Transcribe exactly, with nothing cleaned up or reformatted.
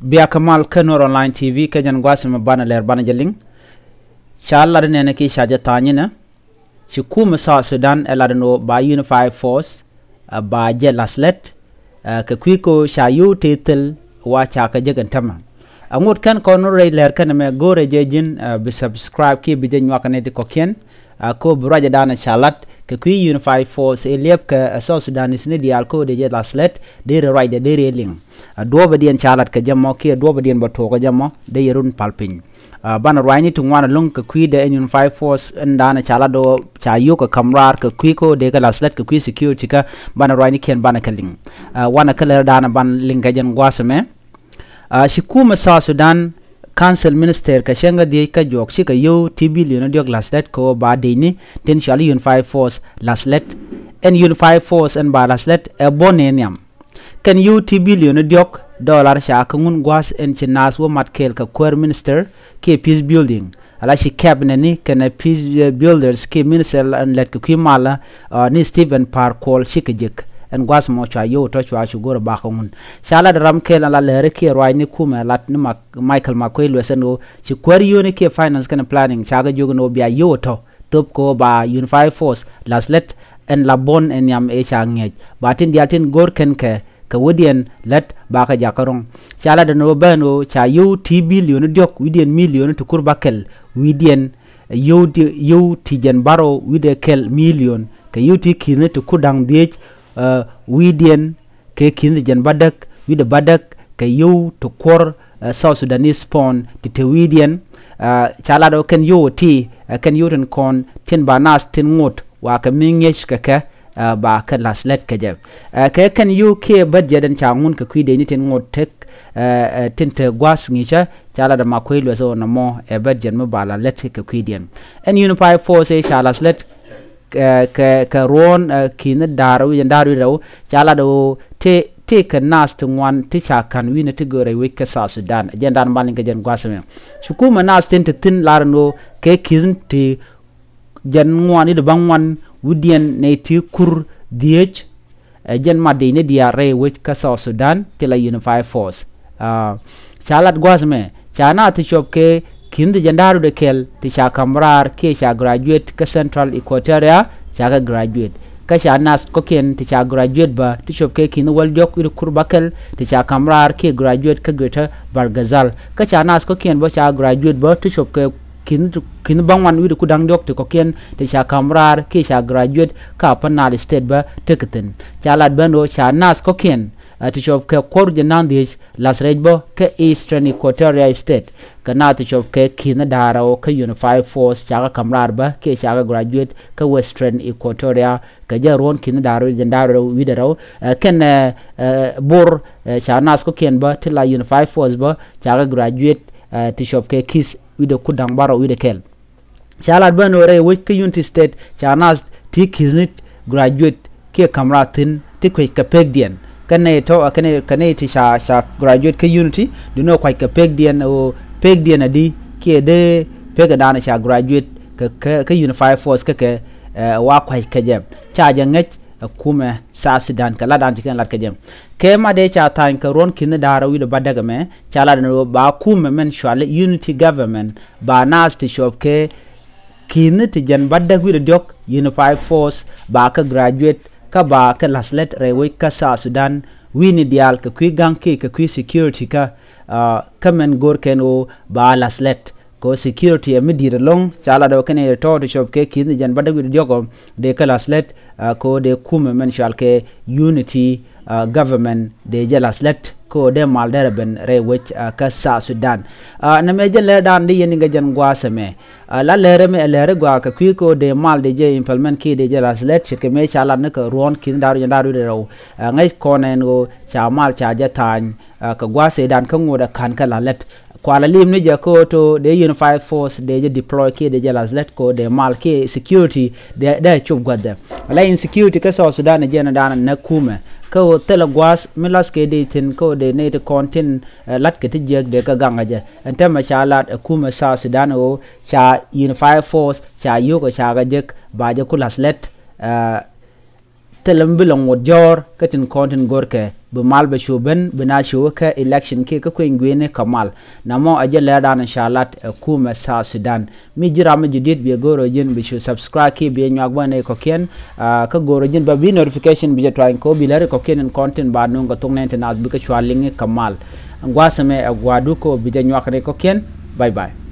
Bia kä mal kä Nuer Online T V kä jɛn gua̱a̱th ɛmɛ banɛ lɛr banɛ jɛ liŋ. Ca lat nɛnɛ kiɛ ca jɛ tha̱a̱ny inɛ. Ci kumɛ South Sudan ɛ lat ni ɣöö ba Unified Force, ɛ, ba jɛ la̱th lät, ɛ, kɛ kui̱ kä ca yio̱w tëë thil wa ca kɛ jek ɛn tämɛ. Ɛ ŋot kɛn kɔn rɛy lɛr kɛn ɛmɛ go̱o̱rɛ jɛ ji̱n, ɛ, bi subscribe kiɛ bi jɛ nyuak kɛ nɛy ti kɔ̱kiɛn. Ɛ, kä bi ruacɛ danɛ ca lat kɛ kui̱ Unified Force ɛ liɛp kɛ, ɛ, South Sudanese ni diaal kä dee jɛ la̱th lät dee rɛ ruacdɛ dee rɛ liŋ. Ɛ, duɔ̱ɔ̱pɛ diɛn ca lat kɛ jɛ mɔ kiɛ duɔ̱ɔ̱pɛ diɛn bä tuɔɔk kɛ jɛ mɔ dee yɛ run pal piny. Ɛ, banɛ ruacni ti ŋuan ɛlɔ̱ŋ kɛ kui̱ dee Unified Force ɛn danɛ ca lat ɣöö ca yio̱w kɛ ka̱m raar kɛ kui̱ kä dee kɛ la̱th lät kɛ kui̱ security kä banɛ ruacnikiɛn banɛ kɛ liŋ. Ɛ, wanɛ kä lɛr danɛ ban liŋ kɛ jɛn gua̱a̱th ɛmɛ. Ɛ, ci kumɛ South Sudan Council Minister kɛ cäŋ kä dhieec kä juɔk cikɛ yio̱w ti billion diɔ̱k la̱th lät kɛ ɣöö ba dëcni tin cɔal Unified Force la̱th lät. Ɛn Unified Force ɛn ba la̱th lät ɛ buɔ̱n ëë nhiam. Kɛn yio̱w ti billion diɔ̱k dollar ca kä ŋun gua̱a̱th ɛn ci naath wä mat kɛɛl kɛ kuäär minister kiɛ peace building. Ala ci cabinet ni kɛnɛ peace, ɛ, builders kiɛ minister ɛn lät kɛ kui̱ malä, ɛ, ni Stephen Par Kuol cikɛ jek. Ɛn gua̱a̱th mɔ cua yio̱w tɔ̱ cua cu go̱rɛ bakä ŋun. Ca lat ram kɛɛl ala lɛri kiɛ ruacni kumɛ lat ni Mak-, Michael Makuei Lueth ɛn ɣöö ci kuäär yio̱wni kiɛ finance kɛnɛ planning ca kɛ jiök ɛn ɣöö bia yio̱w tɔ̱ thöp kɛ ɣöö ba Unified Force la̱th lät ɛn la buɔ̱n ɛ nhiam ëë ca ŋi̱eec. Ba tin diaal tin go̱r kɛn kɛ kɛ wi̱diɛn lät ba kɛ jakä ro̱ŋ. Ca lat ɛn ɣöö bä ɛn ɣöö ca yio̱w ti billion diɔ̱k wi̱diɛn million ti kur bäkɛl wi̱diɛn, ɛ, yio̱w ti, yio̱w ti jiɛn bärɔw wi̱dɛ kɛl million kɛ yio̱w ti ki̱thni ti kur da̱ŋ dhieec, ɛ, wi̱diɛn kɛ ki̱thni ti jiɛn bädäk wi̱dɛ bädäk kɛ yio̱w ti kuɔr, ɛ, South Sudanese pound ti te wi̱diɛn. Ɛ, ca lat ɣöö kɛn yio̱w ti, ɛ, kɛn yio̱w tin kɔn tin ba naath tin ŋot wa kɛ mi ŋi̱eec kɛ kɛ, ɛ, ba kɛ la̱th lät kɛ jɛ. Ɛ, kɛ kɛn yio̱w kiɛ budget ɛn ca ŋun kɛ kui̱ dëcni tin ŋot tek, ɛ, ɛ, tin te gua̱a̱th ŋi̱i̱cä ca lat ɛ Makuei Lueth ɣöö nɔmɔ ɛ budget mi ba la̱th lät kɛ kui̱diɛn. Ɛn Unified Force ëë ca la̱th lät, ɛ, kɛ, kɛ ruɔ̱ɔ̱n, ɛ, ki̱ni da̱r wi̱c ɛn da̱r wi̱c rɛw ca lat ɣöö tëë, tëë kɛ naath ti ŋuan ti ca ka̱n wi̱nɛ ti görɛ wec kä South Sudan. Jɛn dan mal in kɛ jɛn gua̱a̱th ɛmɛ. Ci kumɛ naath tin te thi̱n lar ɛn ɣöö kɛ ki̱ni ti jɛn ŋuan i̱ di bä ŋuan wi̱diɛn nɛy ti kur dhieec. Ɛ, jɛn mat dëcni diaal rɛy wec kä South Sudan ti la Unified Force. Ɛ, ca lat gua̱a̱th ɛmɛ ca naath ti cuɔp kɛ ki̱ni ti jiɛn da̱r wi̱dɛ kɛl ti ca ka̱m raar kiɛ ca graduate kä Central Equatoria ca kɛ graduate. Kä ca naath kɔ̱kiɛn ti ca graduate bä ti cuɔp kɛ ki̱ni wäl diɔ̱k wi̱dɛ kur bäkɛl ti ca ka̱m raar kiɛ graduate kä Greater Bahr el Ghazal. Kä ca naath kɔ̱kiɛn bä ca graduate bä ti cuɔp kɛ ki̱ni, ki̱ni bäŋuan wi̱dɛ kur da̱ŋ diɔ̱k ti kɔ̱kiɛn ti ca ka̱m raar kiɛ ca graduate kä Upper Nile State bä tekɛ thi̱n. Ca lat bä ɛn ɣöö ca naath kɔ̱kiɛn, ɛ, ti cuɔp kɛ kuɔr jiɛn da̱ŋ dhieec la̱th rɛc bä kä Eastern Equatoria State. Kɛ naath ti cuɔp kɛ ki̱ni da̱r rɛw kä Unified Force ca kɛ ka̱m raar bä kiɛ ca kɛ graduate kä Western Equatoria. Kɛ jɛ ruɔ̱n ki̱ni da̱r rɛw jiɛn da̱r rɛw wi̱dɛ rɛw. Ɛ, kɛn, ɛ, ɛ, Bor, ɛ, ca naath kɔ̱kiɛn bä ti la Unified Force bä ca kɛ graduate, ɛ, ti cuɔp kɛ ki̱th wi̱dɛ kur da̱ŋ bärɔw wi̱dɛ kɛl. Ca lat bä ɛn ɣöö rɛy wec kä Unity State ca naath ti ki̱thni graduate kiɛ ka̱m raar thi̱n ti kuec kɛ pekdiɛn. Kä nɛy tɔ̱, ɛ, kä nɛy, kä nɛy ti ca, ca graduate kä Unity duundɛ kuac kɛ pekdiɛn ɣöö pekdiɛn adi kiɛ dee pekɛ daanɔ ca graduate kɛ, kɛ, kä Unified Force kä kɛ, ɛ, wa kuac kɛ jɛ. Ca jɛ ŋäc ɛ kumɛ South Sudan kɛ lat dan ci kɛn lat kɛ jɛ. Kɛ mat dee ca tha̱a̱ny kɛ ruɔ̱n ki̱ni da̱r rɛw wi̱dɛ bädäk ɛmɛ ca lat ɛn ɣöö ba kumɛ mɛn cuali Unity Government ba naath ti cuɔp kɛ ki̱ni ti jiɛn bädäk wi̱dɛ diɔ̱k Unified Force ba kɛ graduate kä ba kɛ la̱th lät rɛy wec kä South Sudan wi̱i̱ni diaal kɛ kui̱ ga̱ŋ kiɛ kɛ kui̱ security kä, ɛ, kä mɛn go̱r kɛn ɣöö ba la̱th lät. Kɛ ɣöö security ɛ mi di̱i̱t ɛlɔ̱ŋ ca lat ɣöö kɛn ɛ tɔ̱ ti cuɔp kɛ ki̱ni ti jiɛn bädäk wi̱dɛ diɔ̱k ɔ dee kɛ la̱th lät, ɛ, kɛ ɣöö dee kumɛ mɛn cual kɛ Unity, ɛ, Government dee jɛ la̱th lät kɛ ɣöö dee mal derɛ ben rɛy wec, ɛ, kä South Sudan. Ɛ, nɛmɛ jɛ lɛr dan di yɛn i̱ ŋɛ jɛn gua̱a̱th ɛmɛ. Ɛ, la lɛr ɛmɛ ɛ lɛr i̱ gɔaa kɛ kui̱ kɛ ɣöö dee mal dee jɛ implement kiɛ dee jɛ la̱th lɛt ce̱tkɛ mëë ca lat ni kɛ ruɔ̱ɔ̱n ki̱n da̱r wi̱cdɛ da̱r wi̱cdɛ rɛw. Ɛ, ŋäc kɔn ɛn ɣöö ca mal ca jɛ tha̱a̱ny, ɛ, kɛ gua̱a̱th ëëdan kä ŋot ɛ ka̱n kɛ la̱th lɛt. Kualɛ lim ni jɛ kɛ ɣöö to dee Unified Force dee jɛ deploy kiɛ dee jɛ la̱th lɛt kɛ ɣöö dee mal kiɛ security dee, dee cop gua̱thɛ. Ala insecurity kä South Sudan ɛ jɛn ɛ da̱a̱n ɛ näk kumɛ. Kä ɣöö thilɛ gua̱a̱th mi la̱th kɛ dee thi̱n kä ɣöö dee nɛy ti kɔn tin, ɛ, la̱t kɛ ti jiäk dee kɛ gaŋ ɛ jɛ. Ɛn täämɛ ca lat ɛ kumɛ South Sudan ɣöö ca Unified Force ca yio̱k ɛ ca kɛ jek ba jɛ ku la̱th lɛt, ɛ, thilɛ mi bi lɛ ŋot jɔ̱ɔ̱r kä tin kɔn tin go̱rkɛ bi mal bɛ cu ben bi na cu kä election kiɛ kä kueny gui̱ni kɛ mal. Namɔ ɛ jɛ lɛr dan in ca lat ɛ kumɛ South Sudan. Mi ji̱ ram mi ji̱ di̱t biɛ go̱o̱r ɛ ji̱n bi cu subscribe kiɛ biɛ nyuak bä ni kɔkiɛn. Kä go̱o̱r ɛ ji̱n bä bi notification bi jɛ tuany kɛ ɔ bi lɛr kɔkiɛn in content ba nuŋ kɛ thok nɛn ti nath bi kɛ cua liŋi kɛ mal. Gua̱a̱th ɛmɛ ɛ gua̱a̱du kɛ ɔ bi jɛ nyuak ni kɔkiɛn. Bye bye.